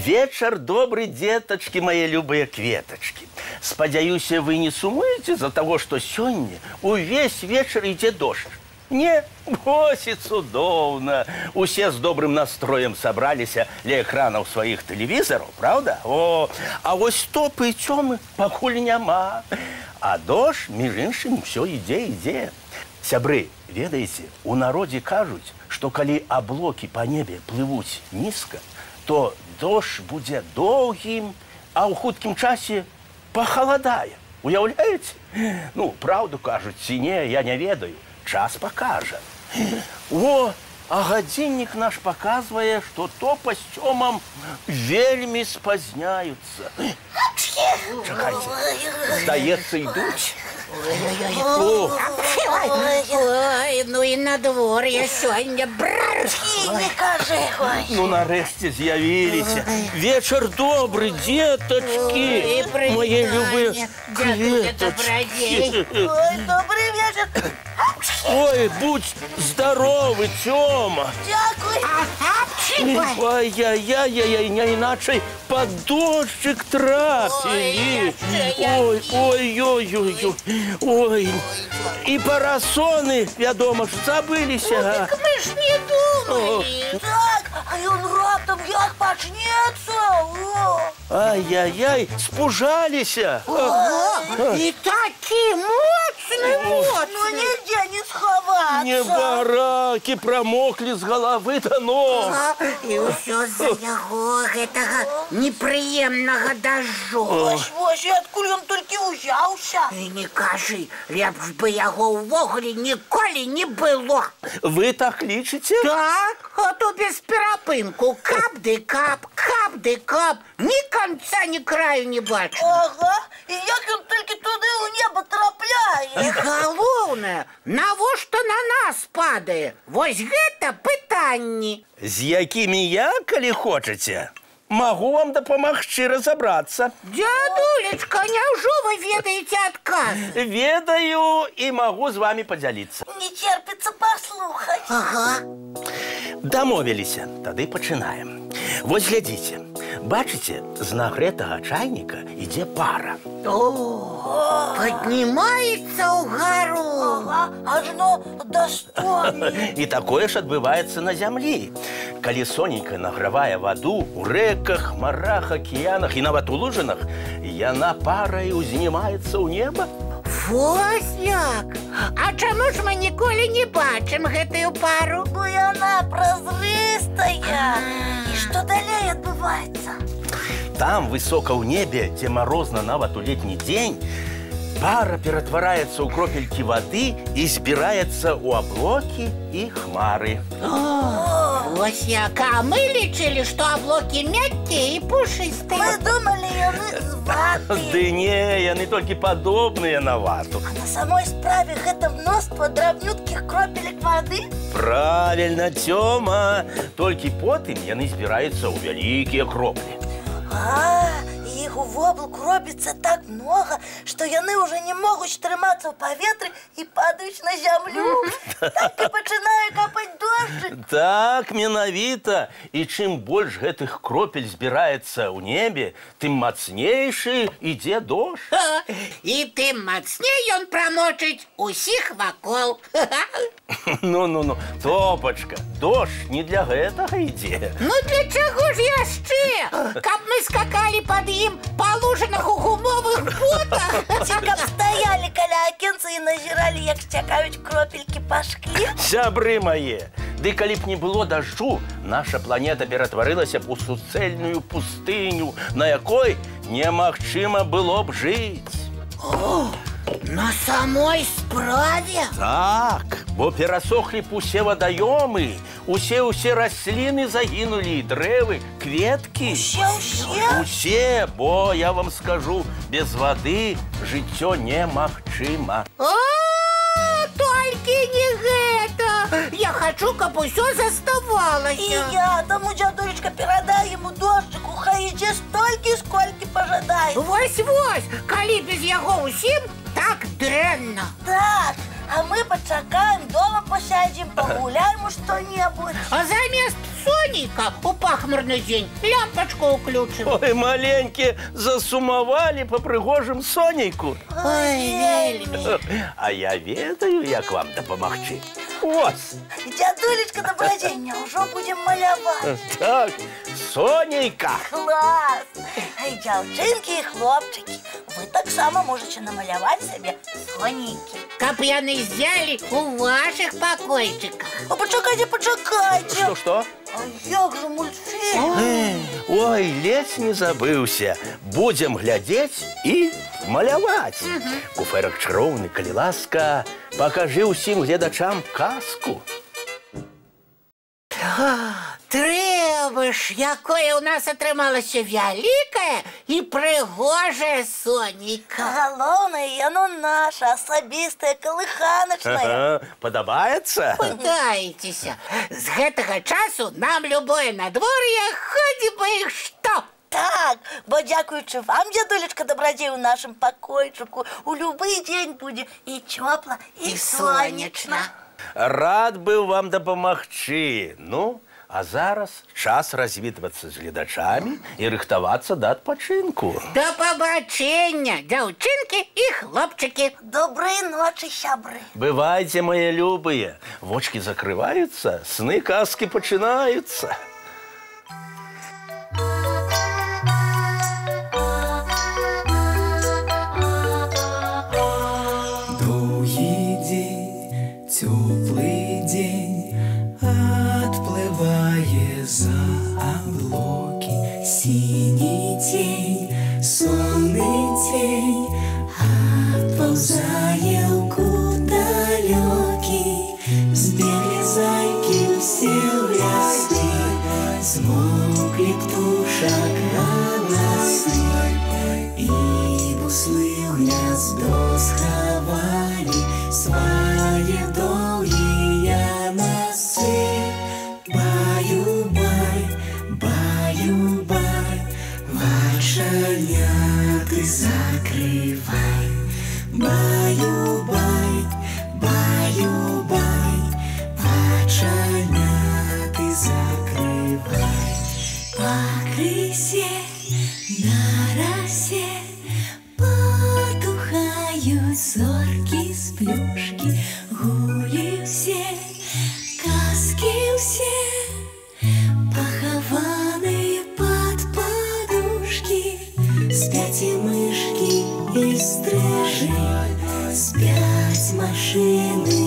Вечар добры, дзетачкі, мае любыя кветачкі. Спадзяюся, вы не сумуеце з-за таго, што сёння увесь вечар ідзе дождж. Не, вось і цудоўна. Усе з добрым настроем сабраліся ля экранаў сваіх тэлевізараў, праўда? О, а вось Топы і Цёмы пакуль няма. А дождж, між іншым, усё ідзе, ідзе. Сябры, ведаеце, у народзе кажуць, што калі аблокі па небе плывуць нізка, то дождж будзе доўгім, а ў хуткім часе пахаладае. Уяўляеце? Ну, праўду кажуць ці не, я не ведаю. Час пакажа. О, а гадзіннік наш паказвае, што Топа з Цёмам вельмі спазняюцца. Чакайце, здаецца, ідуць. О, Ой, ну і надвор'е сёння. Бррр. Не кажы, ой. Ну, нарэшце з'явіліся. Вечар добры, дзетачкі, Ой, мае любыя прывітанне, дзядуля кветачкі. Дабрадзей. Ой, добры вечар. Ой, будзь здаровы, Цёма. Дзякуй. Ай-яй-яй-яй, не іначай пад дожджык трапілі. Ой, ой, ой, ой, ой, ой. І парасоны, вядома ж, забыліся. А. Так мы ж не думалі. Так, а ён раптам як пачнецца. О. Ай-яй-яй, спужаліся. О, і такі моцны, Ну, моцны. нідзе не схавацца. Небаракі прамоклі з галавы да ног. А, і ўсё з-за яго гэтага непрыемнага дажджу. Вось, вось, і адкуль ён толькі ўзяўся? І не кажы, лепш бы яго ўвогуле ніколі не было. Вы так лічыце? Так, а то без перапынку. Кап ды кап, кап ды кап. Ні канца, ні краю не бачу. Ага, і як ён толькі туды ў неба трапляе? І галоўнае, навошта на нас падае? Вось гэта пытанні. З якімі я, калі хочаце, магу вам дапамагчы разабрацца. Дзядулечка, няўжо вы ведаеце адказ? Ведаю і магу з вамі падзяліцца. Не церпіцца паслухаць. Ага. Дамовіліся, тады пачынаем. Вось глядзіце, бачыце, з нагрэтага чайніка ідзе пара. О, паднімаецца ўгару. Ага, ажно да столі. І такое ж адбываецца на зямлі. Калі сонейка награвае ваду ў рэках, марах, акіянах і нават у лужынах, яна парай узнімаецца ў неба. Вось як! А чаму ж мы ніколі не бачым гэтую пару? Бо яна празрыстая. І што далей адбываецца? Там, высока ў небе, дзе марозна нават у летні дзень, пара ператвараецца ў кропелькі вады і збіраецца ў аблокі і хмары. Вось як! А мы лічылі, што аблокі мяккія і пушыстыя. Мы думалі, яны з ваты. Ды не, яны толькі падобныя на вату. А на самой справе гэта мноства драбнюткіх кропелек вады. Правільна, Цёма. Толькі потым яны збіраюцца ў вялікія кроплі. А, і іх у воблаку робіцца так многа, што яны ўжо не могуць трымацца ў паветры і падаюць на зямлю. Так і пачынае капаць дожджык. Так, менавіта. І чым больш гэтых кропель збіраецца ў небе, тым мацнейшы ідзе дождж. Ха, і тым мацней ён прамочыць усіх вакол. Ну-ну-ну, Топачка, дождж не для гэтага ідзе. Ну для чаго ж яшчэ? Каб мы скакалі пад ім па лужынах у гумовых ботах? Ці каб стаялі каля акенца і назіралі, як сцякаюць кропелькі па шкле. Сябры мае, ды калі б не было дажджу, наша планета ператварылася б у суцэльную пустыню, на якой немагчыма было б жыць. На самой справе? Так, бо перасохлі б усе вадаёмы, усе-усе расліны загінулі, дрэвы, кветкі. Усе-усе? Усе, бо я вам скажу, без вады жыццё немагчыма. А, толькі не гэта! Я хачу, каб усё заставалася. І я, таму, дзядулечка, перадай яму дожджыку, хай ідзе столькі, сколькі пажадае. Вось-вось, калі без яго ўсім так дрэнна. Так, а мы пачакаем, дома пасядзім, пагуляем у што-небудзь. А замест сонечка сонейка, у пахмурны дзень лямпачку ўключым. Ой, маленькія, засумавалі па прыгожым сонейку. Ой, вельмі. А я ведаю, як вам дапамагчы. Ось. Дзядулечка Дабрадзей, няўжо будзем маляваць? Так, сонейка. Клас! Эй, дзяўчынкі і хлопчыкі, вы таксама можаце намаляваць сабе сонейкі. Каб яны ззялі у вашых пакойчыках. А пачакайце, пачакайце. Што-што? А як жа мультфільм? Ой, ледзь не забыўся. Будзем глядзець і маляваць. Куфэрак чароўны, калі ласка, пакажы ўсім гледачам казку. Трэба ж, якое ў нас атрымалася вялікае і прыгожае сонейка. Галоўнае, яно наша, асабістае, калыханачнае. Ага, падабаецца? Пытайцеся. З гэтага часу нам любое надвор'е, хоць бы і што. Так, бо дзякуючы вам, дзядулечка Дабрадзей, у нашым пакойчыку у любы дзень будзе і цёпла, і І сонечна. сонечна. Рад быў вам дапамагчы. Ну, а зараз час развітвацца з гледачамі і рыхтавацца да адпачынку. Да пабачэння, дзяўчынкі і хлопчыкі. Добрай ночы, сябры. Бывайце, мае любыя. Вочкі закрываюцца, сны казкі пачынаюцца. Доўгі дзень, цёплы дзень адплывае за аблокі. Сіні цень, сонны цень адпаўзае ў кут далёкі. Збеглі зайкі ўсе ў лясы, змоўклі птушак галасы. І буслы ў гняздо схавалі свае доўгія насы. Баю-бай, баю-бай, вачаняты закрывай. Баю-бай, баю-бай, вачаняты закрывай. Пакрысе на расе потухаюць зоркі з плюшкі, гулі ўсе, казкі ўсе, пахаваныя пад падушкі. Спяць і мышкі, і стрыжы, спяць машыны.